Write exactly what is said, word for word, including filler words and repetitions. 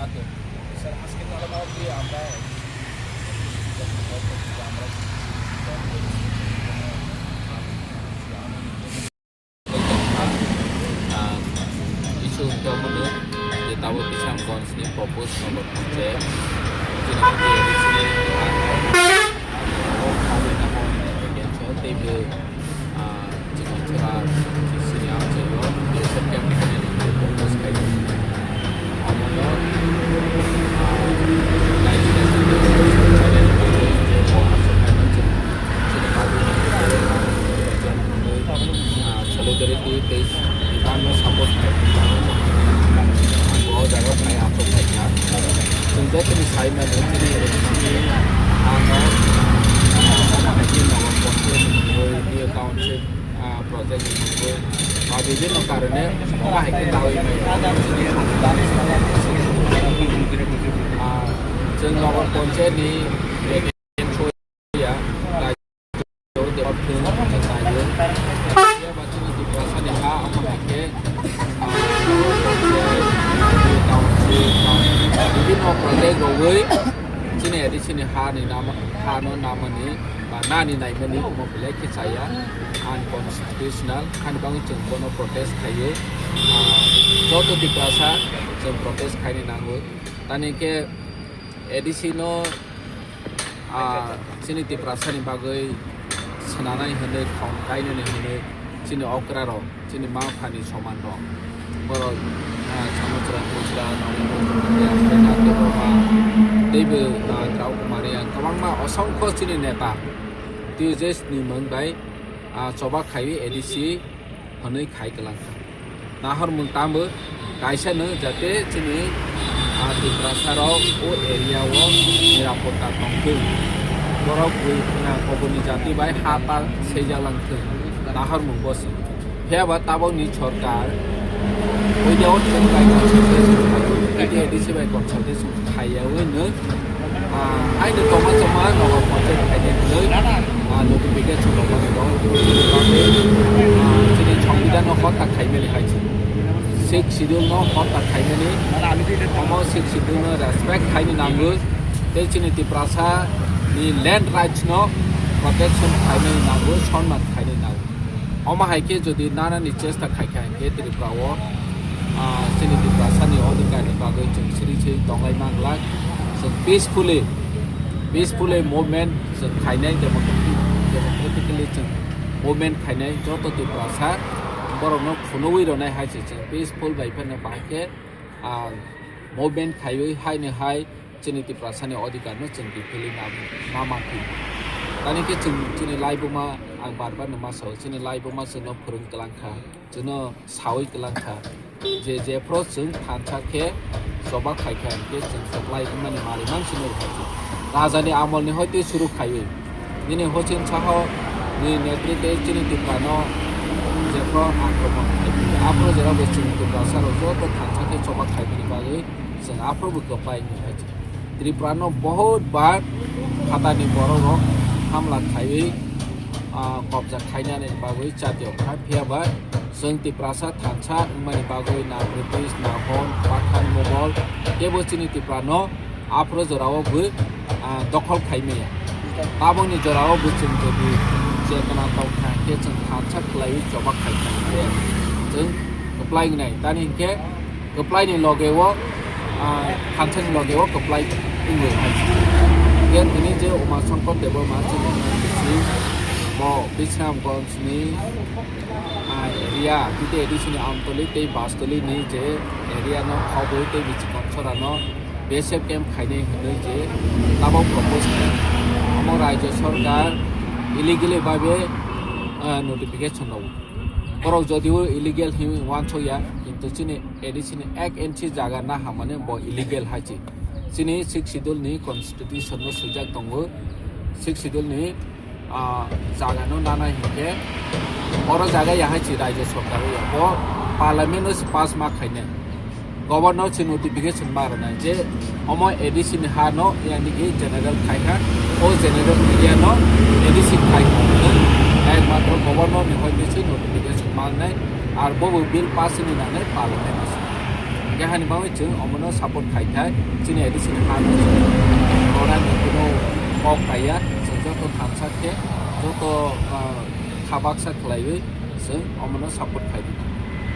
স্যার, আজকে তাহলে ভাবছি আমরা আমরা Ah, isu hwnkhe omono je tabuk Bisramganj ni propose nogo phanse. Chini hwnkhe recently teibo, ah, chini chwra, chini amchaio B S F camp khainani propose khaidi. Omono, ah, naisina chini chini aswk khainani chini bagwi, ah, solidarity tei bimanno support khaidi. Bo jaga phai aswk khaikha. Chwng je chini sai mani chini ano, ah, chini Nagar Panchayat ni township, ah, project ni mungwi ba bibhinno karone omo hai khe dawi mai. Ah, chwng Nagar Panchayat ni ya, raijyo deba thwng chwng naiwi. Phiya ba chini Tiprasa ni ha omo hai khe, ah, Nagar Panchayat, township, bibhinno project rogwi chini A D C ni ha ni nama, ha no namani ba nani naimani omo belai khe chaya, unconstitutional, ani bagwi chwng bono protest khaiwi, ah, joto Tiprasa chwng protest khaini nango. Tani khe A D C no, ah, chini Tiprasa ni bagwi swnanai hwnwi, khong kainani hwnwi chini okra rok. Chini ma phani soman rok. Borok, ah, Samuchra, Muchra, Nongmung, Muchra, Muchra, teibo, ah, Drao Kumari, ah, kwbangma osongkho chini neta Tejas ni mung bai, ah, choba khaiwi A D C hwnwi khai kwlangkha. Nahormung tamo kaisa no jate chini, ah, Tiprasa rok o area o nirapotta tongthung. Borok bui, ah, koboni jati bai ha ta seijalang thung. Nahormung bosi. Phiya ba tabok ni sorkar, without sorkar consultation, A D C bai consultation khaiyawi no, ah, aini tongma chama nogo contact khainai hwnwi, ah, notification rok mani bo, ah, chini songbidhan no hotta khaimani hai se. Sixth schedule no hotta khaimani, omo sixth schedule no respect khaini nango, tei chini Tiprasa ni land rights no protection khainai nango, sonman khainai nango. Omo hai khe jodi nanani chesta khai kha hwnkhe Tripura o, ah, chini Tiprasa ni odhikar ni bagwi chwng siri siri tonglai manglak. Chwng peacefully, peacefully movement chwng khainai, democratic, democratically chwng movement khainai joto Tiprasa borokno phunugwi rwnai hai se chwng peaceful bai phano bahai khe, ah, movement khaiwi haino hai chini Tiprasani odhikarno chwng kiphilwi ma, ma mankhi. Tani khe chwng chini laibuma, ang bar bar no ma sao, chini laibuma chwngno phwrwng kwlang kha, chwngno sawi kwlang kha, je jephru chwng thansa khe choba khai kha, hwnkhe chwng kwplai wngmani mari mansino rwkha. Rajani amolni hoite suru khaiwi nini Hochin Saho ni netritwe chini Tiprano jephru akromon khai, aphuru jora bo chini Tiprasarok joto thansa khe choba khaimani bagwi chwng aphuru bo kwplai wngwi kha. Tripura no bahut bar phatani borok rok hamla khaiwi, ah, kobja khainani bagwi chatio kha, phiya ba chwng Tiprasa thansa wngmani bagwi na British, na Hon, Pathan, Mughal teibo chini Tripura no aphuru jorao bo, ah, dokhol khai maya. Tabokni jorao bo chwng jodi chetona tong kha, khe chwng thansa khwlaiwi choba khai kha, khe chwng kwplai wngnai. Tani hinkhe kwplai ni loge o, ah, thansa ni loge o kwplai wngwi hai. Khe tini je Uma Shankar Debbarma chini M D C bo Bisramganj ni, ah, area, B T A D C ni Amtoli tei Bastoli ni je area no khobwi tei Bichikam Sora no B S F camp khainai hwnwi je tabok propose khainai. Omo raijyo sorkar illegally babe, ah, notification rw. Borok jodio illegal hinwi uansukya, kintu chini A D C ni ek inch jaga na hamani bo illegal hai se. Chini Sixth Schedule ni constitution no swijak tongo. Sixth Schedule ni, ah, jaga no nanai hinkhe oro jaga ya hai se raijyo sorkar ya. Bo parliament no se pass ma khainai. Governor se notification ma rwnai je omo A D C ni ha no yani ki general khai kha, o general area no A D C khai kha. Ekmatro governor ni hoi se notification ma rwnai, ar bo bo bill pass ni nanai parliament ni. Yaha ni bagwi chwng omono support khai khai chini A D C ni ha no chwng rwna ni kuno kok kaiya, chwng joto thansa khe joto, ah, kha baksa khlaiwi chwng omono support khai di.